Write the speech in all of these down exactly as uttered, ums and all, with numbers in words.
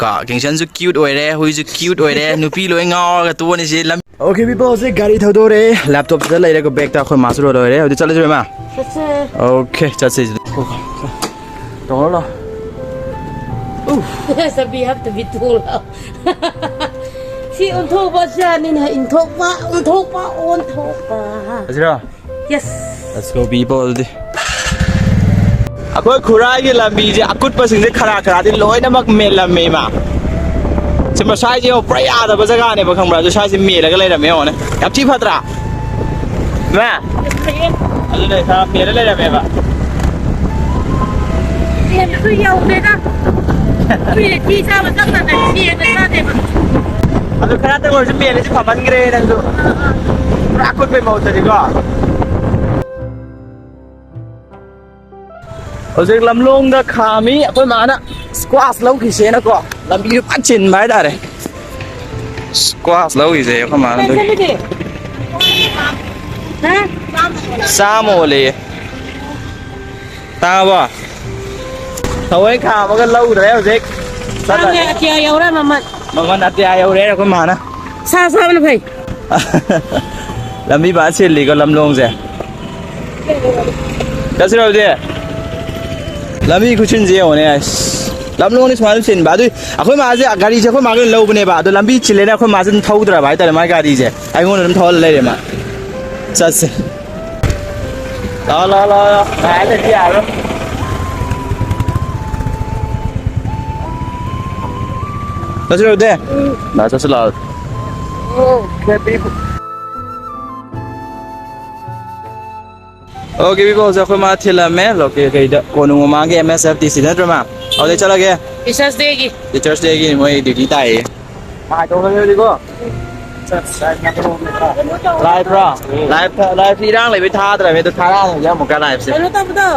ꯀꯣ, ꯀꯤꯡꯁꯟꯁꯨ cute ꯑꯣꯏꯔꯦ, ꯍꯨꯏꯁꯨ cute ꯑꯣꯏꯔꯦ, ꯅꯨꯄꯤ ꯂꯣꯏ ꯉꯥꯎꯔꯒ ꯇꯣꯛꯑꯅꯤ ꯁꯤ ꯂꯝ꯫ Okay people, ꯍꯧꯖꯤꯛ ꯒꯥꯔꯤ ꯊꯧꯗꯣꯔꯦ, laptopꯁꯤꯗ ꯂꯩꯔꯦꯀꯣ, bagꯇ ꯑꯩꯈꯣꯏ ꯃꯥꯁꯨ ꯂꯣꯏꯔꯦ꯫ ꯍꯧꯖꯤꯛ ꯆꯠꯂꯁꯤꯔꯣ ꯏꯃꯥ? ꯆꯠꯁꯦ꯫ Okay, ꯆꯠꯁꯦ ꯁꯤꯗ꯫ ꯇꯣꯡꯉꯣ ꯂꯥꯎ꯫ ꯆꯥꯕꯤ ꯍꯥꯞꯇꯕꯤ ꯊꯣꯛꯂꯛꯑꯣ꯫ ꯁꯤ ꯑꯣꯟꯊꯣꯛꯄ ꯖꯥꯠꯅꯤꯅꯦ, ꯏꯟꯊꯣꯛꯄ, ꯑꯣꯟꯊꯣꯛꯄ, ꯑꯣꯟꯊꯣꯛꯄ꯫ ꯆꯠꯁꯤꯔꯣ? Yes꯫ Let's go people ꯑꯗꯨꯗꯤ꯫ ꯑꯩꯈꯣꯏ ꯈꯨꯔꯥꯏꯒꯤ ꯂꯝꯕꯤꯁꯦ ꯑꯀꯨꯠꯄꯁꯤꯡꯁꯦ ꯈꯔ ꯈꯔꯗꯤ ꯂꯣꯏꯅꯃꯛ ꯃꯦꯜꯂꯝꯃꯦ ꯏꯃꯥ꯫ ꯁꯤ ꯃꯁꯥꯏꯁꯦ ꯌꯦꯡꯉꯣ, ꯄꯨꯔꯥ ꯌꯥꯗꯕ ꯖꯒꯥꯅꯦꯕ, ꯈꯪꯕ꯭ꯔꯥ? ꯑꯗꯨ ꯁ꯭ꯋꯥꯏꯁꯦ ꯃꯦꯜꯂꯒ ꯂꯩꯔꯝꯃꯦ ꯌꯦꯡꯉꯣꯅꯦ꯫ ꯌꯥꯝ ꯊꯤ ꯐꯠꯇ꯭ꯔꯥ? ꯏꯃꯥ? ꯑꯗꯨꯅꯦ ꯁꯥ ꯃꯦꯜꯂ ꯂꯩꯔꯝꯃꯦꯕ꯫ ꯃꯦꯟꯕꯁꯨ ꯌꯧꯗꯦꯗ꯫ ꯑꯩꯈꯣꯏꯅ ꯊꯤ ꯆꯥꯕ ꯆꯞ ꯃꯥꯟꯅꯩ, ꯃꯦꯟꯕ ꯆꯥꯗꯦꯕ꯫ ꯑꯗꯨ ꯈꯔꯇꯪ ꯑꯣꯏꯔꯁꯨ ꯃꯦꯜꯂꯗꯤ ꯐꯃꯟꯈ꯭ꯔꯦ ꯅꯪꯁꯨ꯫ ꯄꯨꯔꯥ ꯀꯨꯠꯄꯩ ꯃꯍꯨꯠꯇꯗꯤꯀꯣ꯫ ꯍꯧꯖꯤꯛ ꯂꯝꯂꯣꯡꯗ ꯈꯥꯝꯃꯤ꯫ ꯑꯩꯈꯣꯏ ꯃꯥꯅ squash ꯂꯧꯈꯤꯁꯦꯅꯀꯣ, ꯂꯝꯕꯤꯁꯨ ꯐꯖꯅ ꯆꯤꯟꯕ ꯍꯥꯏꯇꯥꯔꯦ꯫ Squash ꯂꯧꯈꯤꯁꯦ ꯑꯩꯈꯣꯏ ꯃꯥꯅ ꯑꯗꯨꯒꯤ꯫ ꯍꯥ? ꯆꯥꯝꯃ ꯑꯣꯜꯂꯦꯌꯦ꯫ ꯇꯥꯡꯉꯕꯣ? ꯊꯑꯣꯏ ꯈꯥꯝꯃꯒ ꯂꯧꯗ꯭ꯔꯦ ꯍꯧꯖꯤꯛ꯫ ꯇꯥꯡꯉꯦ, ꯑꯇꯤꯌꯥ ꯌꯧꯔꯦ ꯃꯃꯜ꯫ ꯃꯃꯜ ꯑꯇꯤꯌꯥ ꯌꯧꯔꯦ ꯑꯩꯈꯣꯏ ꯃꯥꯅ꯫ ꯁꯥ ꯆꯥꯕꯅ ꯐꯩ꯫ ꯂꯝꯕꯤ ꯐꯖꯅ ꯁꯤꯜꯂꯤꯀꯣ ꯂꯝꯂꯣꯡꯁꯦ꯫ ꯆꯠꯁꯤꯔꯣ ꯑꯗꯨꯗꯤ? ꯂꯝꯕꯤ ꯈꯨꯠꯁꯤꯟꯁꯦ ꯌꯦꯡꯉꯨꯅꯦ, ꯑꯁ꯫ ꯂꯝꯂꯣꯡꯗꯤ ꯁꯨꯃꯥꯏꯅ ꯆꯤꯟꯕ꯫ ꯑꯗꯨꯏ ꯑꯩꯈꯣꯏ ꯃꯥꯁꯦ, ꯒꯥꯔꯤꯁꯦ ꯑꯩꯈꯣꯏ ꯃꯥꯒꯤ ꯑꯣꯏꯅ ꯂꯧꯕꯅꯦꯕ꯫ ꯑꯗꯣ ꯂꯝꯕꯤ ꯆꯤꯜꯂꯦꯅ ꯑꯩꯈꯣꯏ ꯃꯥꯁꯦ ꯑꯗꯨꯝ ꯊꯧꯗ꯭ꯔꯕ ꯍꯥꯏꯇꯥꯔꯦ, ꯃꯥꯏ ꯒꯥꯔꯤꯁꯦ꯫ ꯑꯩꯉꯣꯟꯗ ꯑꯗꯨꯝ ꯊꯧꯍꯜꯂ ꯂꯩꯔꯦ ꯃꯥ꯫ ꯆꯠꯁꯦ꯫ ꯂꯥꯛꯑꯣ, ꯂꯥꯛꯑꯣ, ꯂꯥꯛꯑꯣ, ꯂꯥꯛꯑꯣ꯫ ꯉꯥꯏ ꯂꯩꯕ ꯌꯥꯔꯣꯏ꯫ ꯆꯠꯁꯤꯔꯣ ꯑꯗꯨꯗꯤ? ꯂꯥꯛꯑꯣ, ꯆꯠꯁꯤ ꯂꯥꯛꯑꯣ꯫ Okay people, ꯍꯧꯖꯤꯛ ꯑꯩꯈꯣꯏ ꯃꯥ ꯊꯤꯜꯂꯝꯃꯦ꯫ ꯂꯣꯀꯦꯜ ꯀꯩꯗ, ꯀꯣꯅꯨꯡ ꯃꯃꯥꯡꯒꯤ M S F T C ꯅꯠꯇ꯭ꯔꯣ ꯃꯥ? ꯑꯗꯨꯗꯩ ꯆꯠꯂꯒꯦ꯫ Teachers' Day ꯒꯤ꯫ Teachers' Day ꯒꯤ ꯃꯣꯏ duty ꯇꯥꯏꯌꯦ꯫ ꯀꯃꯥꯏ ꯇꯧꯔꯒꯦ ꯍꯧꯖꯤꯛꯀꯣ? Live ꯔꯣ? Live ꯊ-, live ꯁꯤ ꯏꯔꯥꯡ ꯂꯩꯕꯩ ꯊꯥꯗ꯭ꯔꯕꯅꯦ, ꯑꯗꯣ ꯊꯥꯔꯛꯑꯅꯤ ꯍꯧꯖꯤꯛ ꯑꯃꯨꯛꯀ live ꯁꯦ꯫ ꯀꯩꯅꯣ ꯇꯧꯕꯗꯣ꯫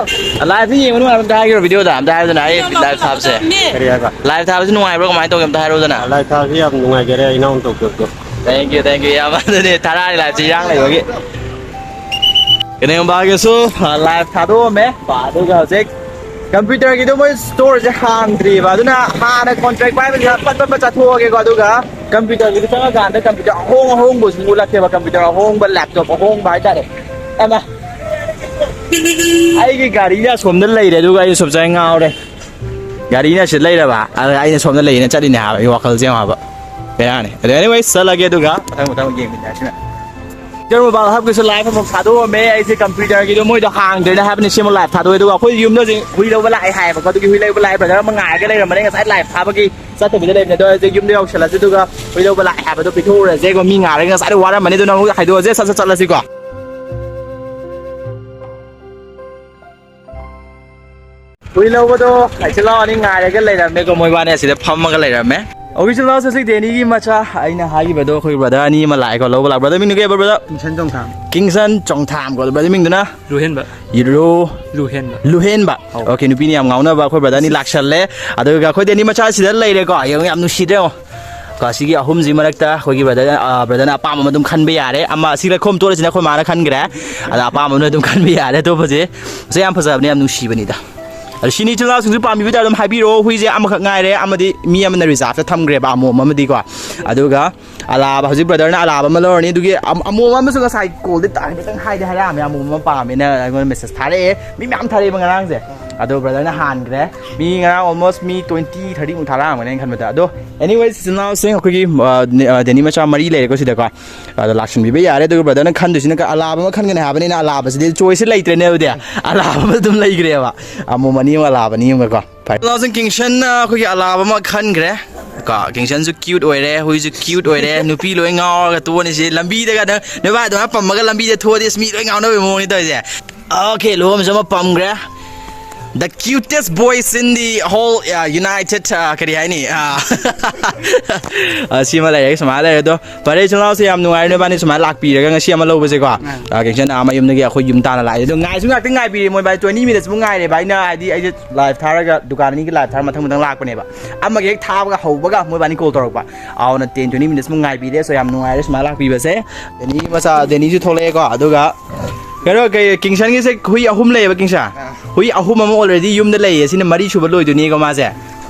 Live ꯁꯤ ꯌꯦꯡꯕ ꯅꯨꯡꯉꯥꯏꯕ ꯑꯝꯇ ꯍꯥꯏꯒꯦꯔꯣ, video ꯗ ꯑꯝꯇ ꯍꯥꯏꯔꯣꯗꯅ, ꯑꯩ video ꯂꯥꯎ live ꯊꯥꯕꯁꯦ꯫ ꯂꯥꯎ ꯀꯔꯤ ꯍꯥꯏꯕ? Live ꯊꯥꯕꯁꯤ ꯅꯨꯡꯉꯥꯏꯕ꯭ꯔꯣ, ꯀꯃꯥꯏꯅ ꯇꯧꯒꯦ ꯑꯝꯇ ꯍꯥꯏꯔꯣꯗꯅ꯫ Live ꯊꯥꯕꯁꯤ ꯌꯥꯝ ꯅꯨꯡꯉꯥꯏꯖꯔꯦ, ꯏꯅꯥꯎ ꯇꯧꯖꯕꯗꯣ꯫ Thank you, thank you, ꯏꯌꯥꯝꯕ꯫ ꯑꯗꯨꯅꯦ, ꯊꯥꯔꯛꯑꯅꯤ live ꯁꯤ ꯏꯔꯥꯡ ꯂꯩꯕꯒꯤ꯫ ꯀꯩꯅꯣꯝꯕꯥꯒꯤꯁꯨ, ꯑ, live ꯊꯥꯗꯣꯛꯑꯝꯃꯦ꯫ ꯑꯗꯨꯒ ꯍꯧꯖꯤꯛ ꯀꯝꯄ꯭ꯌꯨꯇꯔꯒꯤꯗꯣ ꯃꯣꯏ ꯁ꯭ꯇꯣꯔꯁꯦ ꯍꯥꯡꯗ꯭ꯔꯤꯕ, ꯑꯗꯨꯅ ꯍꯥꯟꯅ ꯀꯣꯟꯇ꯭ꯔꯦꯛ ꯄꯥꯏꯕꯁꯤꯅ ꯐꯠ ꯐꯠ ꯐꯠ ꯆꯠꯊꯣꯛꯑꯒꯦꯀꯣ꯫ ꯑꯗꯨꯒ ꯀꯝꯄ꯭ꯌꯨꯇꯔꯒꯤꯗꯣ ꯆꯪꯉꯀꯥꯟꯗ ꯀꯝꯄ꯭ꯌꯨꯇꯔ ꯑꯍꯣꯡ ꯑꯍꯣꯡꯕꯁꯨ ꯎꯠꯂꯛꯀꯦꯕ꯫ ꯀꯝꯄ꯭ꯌꯨꯇꯔ ꯑꯍꯣꯡꯕ, ꯂꯦꯞꯇꯣꯞ ꯑꯍꯣꯡꯕ ꯍꯥꯏꯇꯥꯔꯦ꯫ ꯑꯃ, ꯑꯩꯒꯤ ꯒꯥꯔꯤꯅ ꯑꯁꯣꯝꯗ ꯂꯩꯔꯦ, ꯑꯗꯨꯒ ꯑꯩ ꯁꯨꯝ ꯆꯪ ꯉꯥꯎꯔꯦ꯫ ꯒꯥꯔꯤꯅ ꯁꯤꯗ ꯂꯩꯔꯕ, ꯑꯗ ꯑꯩꯅ ꯁꯣꯝꯗ ꯂꯩꯌꯦꯅ ꯆꯠꯂꯤꯅꯦ ꯍꯥꯏꯕ꯫ ꯑꯩ ꯋꯥꯈꯜꯁꯦ ꯌꯦꯡꯉꯣ ꯍꯥꯏꯕ꯫ ꯕꯦꯔꯥꯅꯤ꯫ ꯑꯗꯣ anyways, ꯆꯠꯂꯒꯦ, ꯑꯗꯨꯒ ꯃꯊꯪ ꯃꯊꯪ ꯌꯦꯡꯃꯤꯟꯅꯔꯁꯤꯅ꯫ ꯃꯣꯕꯥꯏꯜ ꯍꯕꯀꯤꯁꯨ ꯂꯥꯏꯐ ꯑꯃꯨꯛ ꯊꯥꯗꯣꯛꯑꯝꯃꯦ꯫ ꯑꯩꯁꯦ ꯀꯝꯄ꯭ꯌꯨꯇꯔꯒꯤꯗꯣ ꯃꯣꯏꯗꯣ ꯍꯥꯡꯗ꯭ꯔꯦꯅ ꯍꯥꯏꯕꯅꯤ, ꯁꯦꯝꯕ ꯂꯥꯏꯐ ꯊꯥꯗꯣꯛꯑꯦ꯫ ꯑꯗꯨꯒ ꯑꯩꯈꯣꯏ ꯌꯨꯝꯗ ꯍꯧꯖꯤꯛ ꯍꯨꯏ ꯂꯧꯕ ꯂꯥꯛꯑꯦ ꯍꯥꯏꯌꯦꯕꯀꯣ꯫ ꯑꯗꯨꯒꯤ ꯍꯨꯏ ꯂꯧꯕ ꯂꯥꯛꯑꯦ, ꯕ꯭ꯔꯗꯔ ꯑꯃ ꯉꯥꯏꯔꯒ ꯂꯩꯔꯝꯕꯅꯦ ꯉꯁꯥꯏ ꯂꯥꯏꯐ ꯊꯥꯕꯒꯤ꯫ ꯆꯠꯇꯕꯤꯗ ꯂꯩꯕꯅꯦ꯫ ꯑꯗꯣ ꯍꯧꯖꯤꯛ ꯌꯨꯝꯗ ꯌꯧꯁꯜꯂꯁꯤ, ꯑꯗꯨꯒ ꯍꯨꯏ ꯂꯧꯕ ꯂꯥꯛꯑꯦ ꯍꯥꯏꯕꯗꯣ ꯄꯤꯊꯣꯛꯎꯔꯁꯦꯀꯣ꯫ ꯃꯤ ꯉꯥꯏꯔꯒ ꯉꯁꯥꯏꯗ ꯋꯥꯔꯝꯃꯅꯤ꯫ ꯑꯗꯨ ꯅꯪ ꯍꯥꯏꯗꯣꯛꯑꯁꯦ, ꯁꯠ ꯁꯠ ꯆꯠꯂꯁꯤꯀꯣ꯫ ꯍꯨꯏ ꯂꯧꯕꯗꯣ ꯏꯆꯤꯜ ꯏꯅꯥꯎ ꯑꯅꯤ ꯉꯥꯏꯔꯒ ꯂꯩꯔꯝꯃꯦꯀꯣ, ꯃꯣꯏꯕꯥꯅꯤ ꯑꯁꯤꯗ ꯐꯝꯃꯒ ꯂꯩꯔꯝꯃꯦ꯫ ꯑꯣꯀꯦ, ꯏꯆꯤꯜ ꯏꯅꯥꯎ, ꯍꯧꯖꯤꯛ ꯗꯦꯅꯤꯒꯤ ꯃꯆꯥ ꯑꯩꯅ ꯍꯥꯏꯈꯤꯕꯗꯣ, ꯑꯩꯈꯣꯏ ꯕ꯭ꯔꯗꯔ ꯑꯅꯤ ꯑꯃ ꯂꯥꯛꯑꯦꯀꯣ, ꯂꯧꯕ ꯂꯥꯛꯄ꯫ ꯕ꯭ꯔꯗꯔ ꯃꯤꯡꯗꯣ ꯀꯩ ꯍꯥꯏꯕ, ꯕ꯭ꯔꯗꯔ? ꯀꯤꯡꯁꯟ ꯆꯣꯡꯊꯥꯝ꯫ ꯀꯤꯡꯁꯟ ꯆꯣꯡꯊꯥꯝ ꯀꯣ, ꯕ꯭ꯔꯗꯔ ꯃꯤꯡꯗꯨꯅ? ꯂꯨꯍꯦꯟꯕ꯫ ꯂꯨ-, ꯂꯨꯍꯦꯟꯕ꯫ ꯂꯨꯍꯦꯟꯕ꯫ ꯑꯧ꯫ ꯑꯣꯀꯦ, ꯅꯨꯄꯤꯅ ꯌꯥꯝ ꯉꯥꯎꯅꯕ ꯑꯩꯈꯣꯏ ꯕ꯭ꯔꯗꯔ ꯑꯅꯤ ꯂꯥꯛꯁꯜꯂꯦ꯫ ꯑꯗꯨꯒ ꯑꯩꯈꯣꯏ ꯗꯦꯅꯤ ꯃꯆꯥꯁꯤꯗ ꯂꯩꯔꯦꯀꯣ꯫ ꯌꯦꯡꯉꯨ, ꯌꯥꯝ ꯅꯨꯡꯁꯤꯗ꯭ꯔꯦ ꯌꯦꯡꯉꯣ꯫ ꯀꯣ, ꯁꯤꯒꯤ ꯑꯍꯨꯝꯁꯤ ꯃꯔꯛꯇ ꯑꯩꯈꯣꯏꯒꯤ ꯕ꯭ꯔꯗꯔ, ꯑ, ꯕ꯭ꯔꯗꯔꯅ ꯑꯄꯥꯝꯕ ꯑꯃ ꯑꯗꯨꯝ ꯈꯟꯕ ꯌꯥꯔꯦ꯫ ꯑꯃ ꯑꯁꯤ ꯂꯩꯈꯣꯝ ꯇꯣꯠꯂꯁꯤꯅ ꯑꯩꯈꯣꯏ ꯃꯥꯅ ꯈꯟꯈ꯭ꯔꯦ꯫ ꯑꯗ ꯑꯄꯥꯝꯕ ꯑꯃ ꯑꯗꯨꯝ ꯈꯟꯕ ꯌꯥꯔꯦ꯫ ꯑꯇꯣꯞꯄꯁꯦ ꯃꯁꯛ ꯌꯥꯝ ꯐꯖꯕꯅꯦ, ꯌꯥꯝ ꯅꯨꯡꯁꯤꯕꯅꯤꯗ꯫ ꯑꯗꯣ ꯁꯤꯅꯤ ꯏꯆꯤꯜ ꯏꯅꯥꯎꯁꯤꯡꯁꯨ ꯄꯥꯝꯕꯤꯕ ꯇꯥꯔꯦ ꯑꯗꯨꯝ ꯍꯥꯏꯕꯤꯔꯛꯑꯣ꯫ ꯍꯨꯏꯁꯦ ꯑꯃꯈꯛ ꯉꯥꯏꯔꯦ, ꯑꯃꯗꯤ ꯃꯤ ꯑꯃꯅ ꯔꯤꯖꯥꯔꯚꯇ ꯊꯝꯈ꯭ꯔꯦꯕ, ꯑꯃꯣꯝ ꯑꯃꯗꯤꯀꯣ꯫ ꯑꯗꯨꯒ ꯑꯂꯥꯕ, ꯍꯧꯖꯤꯛ ꯕ꯭ꯔꯗꯔꯅ ꯑꯂꯥꯕ ꯑꯃ ꯂꯧꯔꯅꯤ꯫ ꯑꯗꯨꯒꯤ ꯑꯝ-, ꯑꯃꯣꯝ ꯑꯃꯁꯨ ꯉꯁꯥꯏ ꯀꯣꯜꯗꯤ ꯇꯥ-, ꯍꯥꯏꯐꯦꯠꯇꯪ ꯍꯥꯏꯗꯤ ꯍꯥꯏꯔꯛꯑꯝꯃꯦ, ꯑꯃꯣꯝ ꯑꯃ ꯄꯥꯝꯃꯦꯅ ꯑꯩꯉꯣꯟꯗ ꯃꯦꯁꯦꯖ ꯊꯥꯔꯛꯑꯦ꯫ ꯃꯤ ꯃꯌꯥꯝ ꯊꯥꯔꯛꯑꯦꯕ ꯉꯔꯥꯡꯁꯦ꯫ ꯑꯗꯣ ꯕ꯭ꯔꯗꯔꯅ ꯍꯥꯟꯈ꯭ꯔꯦ꯫ ꯃꯤ ꯉꯔꯥꯡ almost ꯃꯤ twenty, thirty ꯃꯨꯛ ꯊꯥꯔꯛꯑꯝꯒꯅꯤ ꯑꯩꯅ ꯈꯟꯕꯗ꯫ ꯑꯗꯣ anyways, ꯏꯆꯤꯜ ꯏꯅꯥꯎꯁꯤꯡ ꯑꯩꯈꯣꯏꯒꯤ, ꯑ, ꯅꯦ-, ꯑ, ꯗꯦꯅꯤ ꯃꯆꯥ ꯃꯔꯤ ꯂꯩꯔꯦꯀꯣ ꯁꯤꯗꯀꯣ꯫ ꯑꯗꯣ ꯂꯥꯛꯁꯟꯕꯤꯕ ꯌꯥꯔꯦ꯫ ꯑꯗꯨꯒ ꯕ꯭ꯔꯗꯔꯅ ꯈꯟꯗꯣꯏꯁꯤꯅ ꯀ-, ꯑꯂꯥꯕ ꯑꯃ ꯈꯟꯒꯅꯤ ꯍꯥꯏꯕꯅꯤꯅ ꯑꯂꯥꯕꯁꯤꯗꯤ ꯆꯣꯏꯁꯁꯦ ꯂꯩꯇ꯭ꯔꯦꯅꯦ꯫ ꯑꯗꯨꯗꯤ ꯑꯂꯥꯕ ꯑꯃ ꯑꯗꯨꯝ ꯂꯩꯈ꯭ꯔꯦꯕ꯫ ꯑꯃꯣꯝ ꯑꯅꯤ ꯑꯃ, ꯑꯂꯥꯕ ꯑꯅꯤ ꯑꯃꯒꯀꯣ꯫ ꯐꯔꯦ꯫ ꯏꯆꯤꯜ ꯏꯅꯥꯎꯁꯤꯡ, ꯀꯤꯡꯁꯟꯅ ꯑꯩꯈꯣꯏꯒꯤ ꯑꯂꯥꯕ ꯑꯃ ꯈꯟꯈ꯭ꯔꯦ꯫ ꯀꯣ, ꯀꯤꯡꯁꯟꯁꯨ cute ꯑꯣꯏꯔꯦ, ꯍꯨꯏꯁꯨ cute ꯑꯣꯏꯔꯦ, ꯅꯨꯄꯤ ꯂꯣꯏ ꯉꯥꯎꯔꯒ ꯇꯣꯛꯑꯅꯤ ꯁꯤ ꯂꯝꯕꯤꯗꯒ꯫ ꯅꯪ, ꯅꯣꯏ ꯚꯥꯏ ꯑꯗꯨꯃꯥꯏꯅ ꯄꯝꯃꯒ ꯂꯝꯕꯤꯗ ꯊꯣꯛꯑꯗꯤ ꯑꯁ ꯃꯤ ꯂꯣꯏ ꯉꯥꯎꯅꯕꯒꯤ ꯃꯑꯣꯡꯅꯤ ꯇꯧꯔꯤꯁꯦ꯫ ꯑꯣꯀꯦ, ꯂꯨꯍꯣꯡꯕꯁꯨ ꯑꯃ ꯄꯝꯈ꯭ꯔꯦ꯫ The cutest boys in the whole, uh, United, uh, ꯀꯔꯤ ꯍꯥꯏꯅꯤ? ꯑ, ꯑ, ꯁꯤꯃ ꯂꯩꯔꯦ, ꯁꯨꯃꯥꯏꯅ ꯂꯩꯔꯦ꯫ ꯑꯗꯣ ꯐꯔꯦ, ꯏꯆꯤꯜ ꯏꯅꯥꯎꯁꯦ ꯌꯥꯝ ꯅꯨꯡꯉꯥꯏꯔꯦ ꯅꯣꯏꯕꯥꯅꯤ ꯁꯨꯃꯥꯏꯅ ꯂꯥꯛꯄꯤꯔꯒ ꯉꯁꯤ ꯑꯃ ꯂꯧꯕꯁꯦꯀꯣ꯫ ꯑꯥ꯫ ꯑ, ꯀꯤꯡꯁꯟ ꯑꯥ ꯃꯌꯨꯝꯗꯒꯤ ꯑꯩꯈꯣꯏ ꯌꯨꯝ ꯇꯥꯅ ꯂꯥꯛꯑꯦ꯫ ꯑꯗꯣ ꯉꯥꯏꯁꯨ ꯉꯥꯛꯇ ꯉꯥꯏꯕꯤꯔꯦ ꯃꯣꯏ ꯚꯥꯏ, twenty minutes ꯃꯨꯛ ꯉꯥꯏꯔꯦꯕ꯫ ꯑꯩꯅ ꯍꯥꯏꯗꯤ ꯑꯩꯁꯦ ꯂꯥꯏꯐ ꯊꯥꯔꯒ ꯗꯨꯀꯥꯟ ꯑꯅꯤꯒꯤ ꯂꯥꯏꯐ ꯊꯥꯔ ꯃꯊꯪ ꯃꯊꯪ ꯂꯥꯛꯄꯅꯦꯕ꯫ ꯑꯃꯒꯤ ꯍꯦꯛ ꯊꯥꯕꯒ ꯍꯧꯕꯒ ꯃꯣꯏ ꯕꯥꯅꯤ ꯀꯣꯜ ꯇꯧꯔꯛꯄ꯫ ꯑꯗꯨꯅ ten twenty minutes ꯃꯨꯛ ꯉꯥꯏꯕꯤꯔꯦ꯫ So ꯌꯥꯝ ꯅꯨꯡꯉꯥꯏꯔꯦ ꯁꯨꯃꯥꯏꯅ ꯂꯥꯛꯄꯤꯕꯁꯦ꯫ ꯗꯦꯅꯤ ꯃꯆꯥ, ꯗꯦꯅꯤꯁꯨ ꯊꯣꯛꯂꯛꯑꯦꯀꯣ꯫ ꯑꯗꯨꯒ ꯀꯩꯅꯣ, ꯀꯩ, ꯀꯤꯡꯁꯟꯒꯤꯁꯦ ꯍꯨꯏ ꯑꯍꯨꯝ ꯂꯩꯌꯦꯕ, ꯀꯤꯡꯁꯟ? ꯑꯥ꯫ ꯍꯨꯏ ꯑꯍꯨꯝ ꯑꯃ already ꯌꯨꯝꯗ ꯂꯩꯌꯦ, ꯁꯤꯅ ꯃꯔꯤ ꯁꯨꯕ ꯂꯣꯏꯗꯣꯏꯅꯤꯀꯣ ꯃꯥꯁꯦ꯫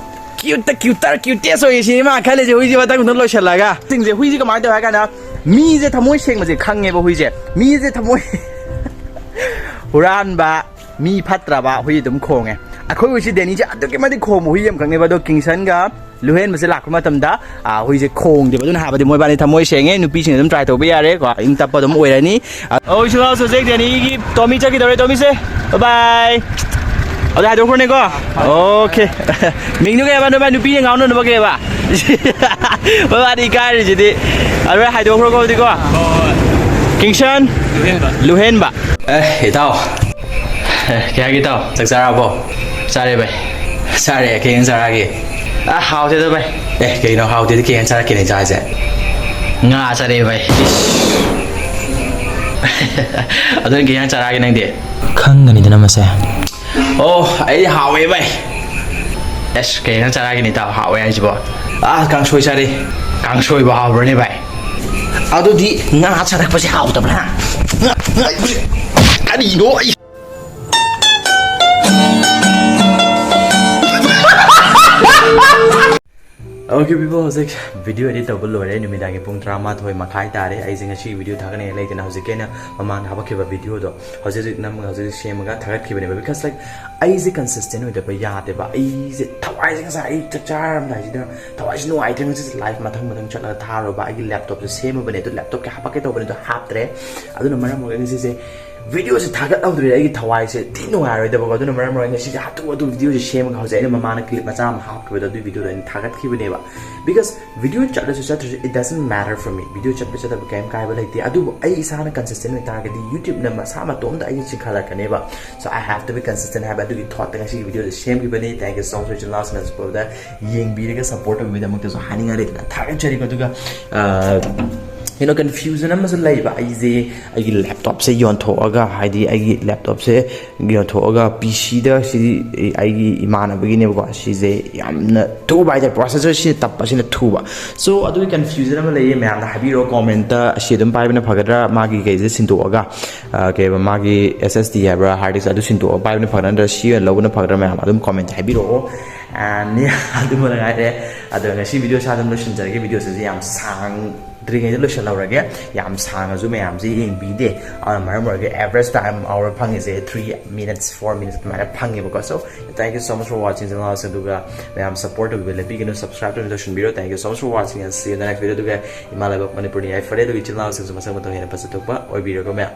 Cute ꯇ cuter cutest ꯑꯣꯏꯌꯦ ꯁꯤꯅꯤ ꯃꯥ ꯈꯜꯂꯤꯁꯦ, ꯍꯨꯏꯁꯦ ꯃꯊꯪ ꯃꯊꯪ ꯂꯣꯏꯁꯤꯜꯂꯒ꯫ ꯁꯤꯡꯁꯦ, ꯍꯨꯏꯁꯦ ꯀꯃꯥꯏꯅ ꯇꯧꯋꯦ ꯍꯥꯏ ꯀꯥꯟꯗ, ꯃꯤꯁꯦ ꯊꯃꯣꯏ ꯁꯦꯡꯕꯁꯦ ꯈꯪꯉꯦꯕ ꯍꯨꯏꯁꯦ꯫ ꯃꯤꯁꯦ ꯊꯃꯣꯏ ꯍꯨꯔꯥꯟꯕ, ꯃꯤ ꯐꯠꯇ꯭ꯔꯕ ꯍꯨꯏ ꯑꯗꯨꯝ ꯈꯣꯡꯉꯦ꯫ ꯑꯩꯈꯣꯏ ꯍꯨꯏꯁꯤ ꯗꯦꯅꯤꯁꯦ ꯑꯗꯨꯛꯀꯤ ꯃꯇꯤꯛ ꯈꯣꯡꯕ ꯍꯨꯏ ꯑꯃꯈꯛꯅꯦꯕ, ꯑꯗꯣ ꯀꯤꯡꯁꯟꯒ ꯂꯨꯍꯦꯟꯕꯁꯦ ꯂꯥꯛꯄ ꯃꯇꯝꯗ, ꯑ, ꯍꯨꯏꯁꯦ ꯈꯣꯡꯗꯦꯕ꯫ ꯑꯗꯨꯅ ꯍꯥꯏꯕꯗꯤ ꯃꯣꯏꯕꯥꯅꯤ ꯊꯃꯣꯏ ꯁꯦꯡꯉꯦ, ꯅꯨꯄꯤꯁꯤꯡ ꯑꯗꯨꯝ try ꯇꯧꯕ ꯌꯥꯔꯦ ꯀꯣ, ꯏꯪ ꯇꯞꯄ ꯑꯗꯨꯝ ꯑꯣꯏꯔꯅꯤ꯫ ꯑ, ꯑꯣ, ꯏꯁꯨ ꯂꯥꯎꯁ, ꯍꯧꯖꯤꯛ ꯗꯦꯅꯤꯒꯤ ꯇꯣꯃꯤ ꯆꯠꯈꯤꯗꯧꯔꯦ, ꯇꯣꯃꯤꯁꯦ꯫ Bye bye꯫ ꯑꯗꯨ ꯍꯥꯏꯗꯣꯛꯈ꯭ꯔꯣꯅꯦꯀꯣ꯫ Okay꯫ ꯃꯤꯡꯗꯨ ꯀꯩ ꯍꯥꯏꯕ? ꯅꯣꯏ ꯅꯨꯄꯤꯅ ꯉꯥꯎꯅꯅꯕ ꯀꯩ ꯍꯥꯏꯕ? ꯃꯕꯥꯅꯤ ꯏꯀꯥꯏꯔꯤꯁꯤꯗꯤ꯫ ꯑꯗꯨ ꯍꯥꯏꯗꯣꯛꯈ꯭ꯔꯣꯀꯣ ꯑꯗꯨꯗꯤꯀꯣ꯫ ꯀꯤꯡꯁꯟ꯫ ꯂꯨꯍꯦꯟꯕ꯫ ꯑꯦ, ꯏꯇꯥꯎ꯫ ꯑꯦ, ꯀꯩ ꯍꯥꯏꯒꯦ ꯏꯇꯥꯎ? ꯆꯥꯛ ꯆꯥꯔꯕꯣ? ꯆꯥꯔꯦ ꯚꯥꯏ꯫ ꯆꯥꯔꯦ, ꯀꯩ ꯏꯟꯖꯥꯡ ꯆꯥꯔꯒꯦ? ꯑ, ꯍꯥꯎꯇꯦꯗ ꯚꯥꯏ꯫ ꯑꯦ, ꯀꯩꯅꯣ ꯍꯥꯎꯇꯦꯗꯤ? ꯀꯩ ꯏꯟꯖꯥꯡ ꯆꯥꯔꯛꯀꯦꯅꯦ ꯏꯆꯥꯁꯦ? ꯉꯥ ꯆꯥꯔꯛꯑꯦ ꯚꯥꯏ꯫ ꯏꯁ꯫ ꯑꯗꯨ ꯀꯩ ꯏꯟꯖꯥꯡ ꯆꯥꯔꯛꯑꯒꯦ ꯅꯪꯗꯤ? ꯈꯪꯒꯅꯤꯗꯅ ꯃꯁꯦ꯫ ꯑꯣ, ꯑꯩꯗꯤ ꯍꯥꯎꯋꯦ ꯚꯥꯏ꯫ ꯑꯁ, ꯀꯩ ꯏꯟꯖꯥꯡ ꯆꯥꯔꯛꯑꯒꯦꯅꯦ ꯏꯇꯥꯎ? ꯍꯥꯎꯋꯦ ꯍꯥꯏꯁꯤꯕꯣ? ꯑꯥ, ꯀꯥꯡꯁꯣꯏ ꯆꯥꯔꯦ꯫ ꯀꯥꯡꯁꯣꯏꯕꯨ ꯍꯥꯎꯕ꯭ꯔꯅꯦ ꯚꯥꯏ? ꯑꯗꯨꯗꯤ ꯉꯥ ꯆꯥꯔꯛꯄꯁꯦ ꯍꯥꯎꯇꯕ꯭ꯔꯥ? ꯉꯥ, ꯉꯥ, ꯀꯔꯤꯅꯣ ꯑꯩ Okay people, ꯍꯧꯖꯤꯛ video edit ꯇꯧꯕ ꯂꯣꯏꯔꯦ꯫ ꯅꯨꯃꯤꯗꯥꯡꯒꯤ ꯄꯨꯡ ꯇꯔꯥꯃꯥꯊꯣꯏ ꯃꯈꯥꯏ ꯇꯥꯔꯦ꯫ ꯑꯩꯁꯦ ꯉꯁꯤ video ꯊꯥꯒꯠꯅꯤꯡꯉꯥꯏ ꯂꯩꯇꯅ ꯍꯧꯖꯤꯛꯀꯤ ꯑꯩꯅ ꯃꯃꯥꯡꯗ ꯍꯥꯄꯛꯈꯤꯕ video ꯗꯣ ꯍꯧꯖꯤꯛ ꯍꯧꯖꯤꯛ ꯅꯝꯃꯒ ꯍꯧꯖꯤꯛ ꯍꯧꯖꯤꯛ ꯁꯦꯝꯃꯒ ꯊꯥꯒꯠꯈꯤꯕꯅꯦꯕ꯫ Because, like, ꯑꯩꯁꯦ consistent ꯑꯣꯏꯗꯕ ꯌꯥꯗꯦꯕ꯫ ꯑꯩꯁꯦ ꯊꯋꯥꯏꯁꯦ ꯉꯁꯥꯏ ꯑꯩ ꯆꯥꯛ ꯆꯥꯔꯝꯗꯥꯏꯁꯤꯗ ꯊꯋꯥꯏꯁꯦ ꯅꯨꯡꯉꯥꯏꯇ꯭ꯔꯦ꯫ ꯉꯁꯤꯁꯦ live ꯃꯊꯪ ꯃꯊꯪ ꯆꯠꯂꯒ ꯊꯥꯔꯨꯕ꯫ ꯑꯩꯒꯤ laptop ꯁꯦ ꯁꯦꯝꯃꯕꯅꯦ, ꯑꯗꯨ laptop ꯀꯤ ꯍꯥꯄꯛꯀꯦ ꯇꯧꯕꯅꯦ, ꯑꯗꯨ ꯍꯥꯞꯇ꯭ꯔꯦ꯫ ꯑꯗꯨꯅ ꯃꯔꯝ ꯑꯣꯏꯔꯒ ꯉꯁꯤꯁꯦ video ꯁꯦ ꯊꯥꯒꯠꯍꯧꯗ꯭ꯔꯦ꯫ ꯑꯩꯒꯤ ꯊꯋꯥꯏꯁꯦ ꯊꯤ ꯅꯨꯡꯉꯥꯏꯔꯣꯏꯗꯕꯀꯣ꯫ ꯑꯗꯨꯅ ꯃꯔꯝ ꯑꯣꯏꯔꯒ ꯉꯁꯤꯁꯦ ꯍꯥꯊꯨ ꯍꯥꯊꯨ video ꯁꯦ ꯁꯦꯝꯃꯒ ꯍꯧꯖꯤꯛ ꯑꯩꯅ ꯃꯃꯥꯡꯗ clip ꯃꯆꯥ ꯑꯃ ꯍꯥꯞꯈꯤꯕꯗꯣ, ꯑꯗꯨꯒꯤ video ꯗꯣ ꯑꯩꯅ ꯊꯥꯒꯠꯈꯤꯕꯅꯦꯕ꯫ Because video ꯆꯠꯂꯁꯨ ꯆꯠꯇ꯭ꯔꯁꯨ, it doesn't matter for me. Video ꯆꯠꯄ ꯆꯠꯇꯕ ꯀꯩꯝ ꯀꯥꯏꯕ ꯂꯩꯇꯦ꯫ ꯑꯗꯨꯕꯨ ꯑꯩ ꯏꯁꯥꯅ consistent ꯑꯣꯏꯇꯥꯔꯒꯗꯤ YouTube ꯅ ꯃꯁꯥ ꯃꯇꯣꯝꯇ ꯑꯩꯒꯤ ꯆꯤꯡꯈꯠꯂꯛꯀꯅꯦꯕ꯫ So I have to be consistent ꯍꯥꯏꯕ ꯑꯗꯨꯒꯤ thought ꯇ ꯉꯁꯤꯒꯤ video ꯁꯦ ꯁꯦꯝꯈꯤꯕꯅꯤ꯫ Thank you so much, ꯏꯆꯤꯟ ꯏꯅꯥꯎꯁꯤꯡꯅ ꯁꯤꯐꯥꯎꯗ ꯌꯦꯡꯕꯤꯔꯒ support ꯇꯧꯕꯤꯕꯒꯤꯗꯃꯛꯇꯁꯨ ꯍꯥꯏꯅꯤꯡꯉꯥꯏ ꯂꯩꯇꯅ ꯊꯥꯒꯠꯆꯔꯤꯀꯣ꯫ ꯑꯗꯨꯒ, ꯑ, ꯀꯩꯅꯣ, ꯀꯟꯐ꯭ꯌꯨꯖꯟ ꯑꯃꯁꯨ ꯂꯩꯕ꯫ ꯑꯩꯁꯦ ꯑꯩꯒꯤ ꯂꯦꯞꯇꯣꯞꯁꯦ ꯌꯣꯟꯊꯣꯛꯑꯒ, ꯍꯥꯏꯗꯤ ꯑꯩꯒꯤ ꯂꯦꯞꯇꯣꯞꯁꯦ ꯌꯣꯟꯊꯣꯛꯑꯒ, ꯄꯤ ꯁꯤꯗ, ꯁꯤꯗꯤ ꯑꯩꯒꯤ ꯏꯃꯥꯟꯅꯕꯒꯤꯅꯦꯕꯀꯣ, ꯁꯤꯁꯦ ꯌꯥꯝꯅ ꯊꯨꯕ ꯍꯥꯏꯇꯥꯔꯦ, ꯄ꯭ꯔꯣꯁꯦꯁꯔꯁꯤꯅ ꯇꯞꯄꯁꯤꯅ ꯊꯨꯕ꯫ ꯁꯣ ꯑꯗꯨꯒꯤ ꯀꯟꯐ꯭ꯌꯨꯖꯟ ꯑꯃ ꯂꯩꯌꯦ, ꯃꯌꯥꯝꯅ ꯍꯥꯏꯕꯤꯔꯛꯑꯣ ꯀꯣꯃꯦꯟꯇ, ꯑꯁꯤ ꯑꯗꯨꯝ ꯄꯥꯏꯕꯅ ꯐꯒꯗ꯭ꯔꯥ, ꯃꯥꯒꯤ ꯀꯩꯁꯦ ꯁꯤꯟꯗꯣꯛꯑꯒ, ꯑ, ꯀꯩꯕ, ꯃꯥꯒꯤ ꯑꯦꯁ ꯑꯦꯁ ꯗꯤ ꯍꯥꯏꯕ꯭ꯔꯥ, ꯍꯥꯔꯗ ꯗꯤꯁꯛ, ꯑꯗꯨ ꯁꯤꯟꯗꯣꯛꯑꯒ ꯄꯥꯏꯕꯅ ꯐꯒꯗ꯭ꯔꯥ ꯅꯠꯇ꯭ꯔꯒ ꯁꯤ ꯑꯣꯏꯅ ꯂꯧꯕꯅ ꯐꯒꯗ꯭ꯔꯥ, ꯃꯌꯥꯝ ꯑꯗꯨꯝ ꯀꯣꯃꯦꯟꯇ ꯍꯥꯏꯕꯤꯔꯛꯑꯣ꯫ ꯑꯦꯟ ꯑꯗꯨꯃꯅ ꯉꯥꯏꯔꯦ꯫ ꯑꯗꯣ ꯉꯁꯤ ꯚꯤꯗꯤꯑꯣꯁꯦ ꯑꯗꯨꯝ ꯂꯣꯏꯁꯤꯟꯖꯔꯒꯦ꯫ ꯚꯤꯗꯤꯑꯣꯁꯤꯁꯦ ꯌꯥꯝ ꯁꯥꯡꯗ꯭ꯔꯤꯉꯩꯗ ꯂꯣꯏꯁꯤꯜꯍꯧꯔꯒꯦ꯫ ꯌꯥꯝ ꯁꯥꯡꯉꯁꯨ ꯃꯌꯥꯝꯁꯦ ꯌꯦꯡꯕꯤꯗꯦ, ꯑꯗꯨꯅ ꯃꯔꯝ ꯑꯣꯏꯔꯒ average time hour ꯐꯪꯉꯤꯁꯦ three minutes, four minutes ꯑꯗꯨꯃꯥꯏꯅ ꯐꯪꯉꯦꯕꯀꯣ꯫ So thank you so much for watching channel ꯑꯁꯤ, ꯑꯗꯨꯒ ꯃꯌꯥꯝ support ꯇꯧꯕꯤꯕ ꯂꯦꯞꯄꯤꯒꯅꯨ, subscribe ꯇꯧꯕꯤꯕ ꯇꯧꯁꯤꯟꯕꯤꯔꯣ꯫ Thank you so much for watching and see you in the next video꯫ ꯑꯗꯨꯒ ꯏꯃꯥ ꯂꯩꯕꯥꯛ ꯃꯅꯤꯄꯨꯔꯅ ꯌꯥꯏꯐꯔꯦ, ꯑꯗꯨꯒ ꯏꯆꯤꯜ ꯏꯅꯥꯎꯁꯤꯡꯁꯨ ꯃꯁꯛ ꯃꯇꯧ ꯍꯦꯟꯅ ꯐꯖꯊꯣꯛꯄ ꯑꯣꯏꯕꯤꯔꯒ ꯃꯌꯥꯝ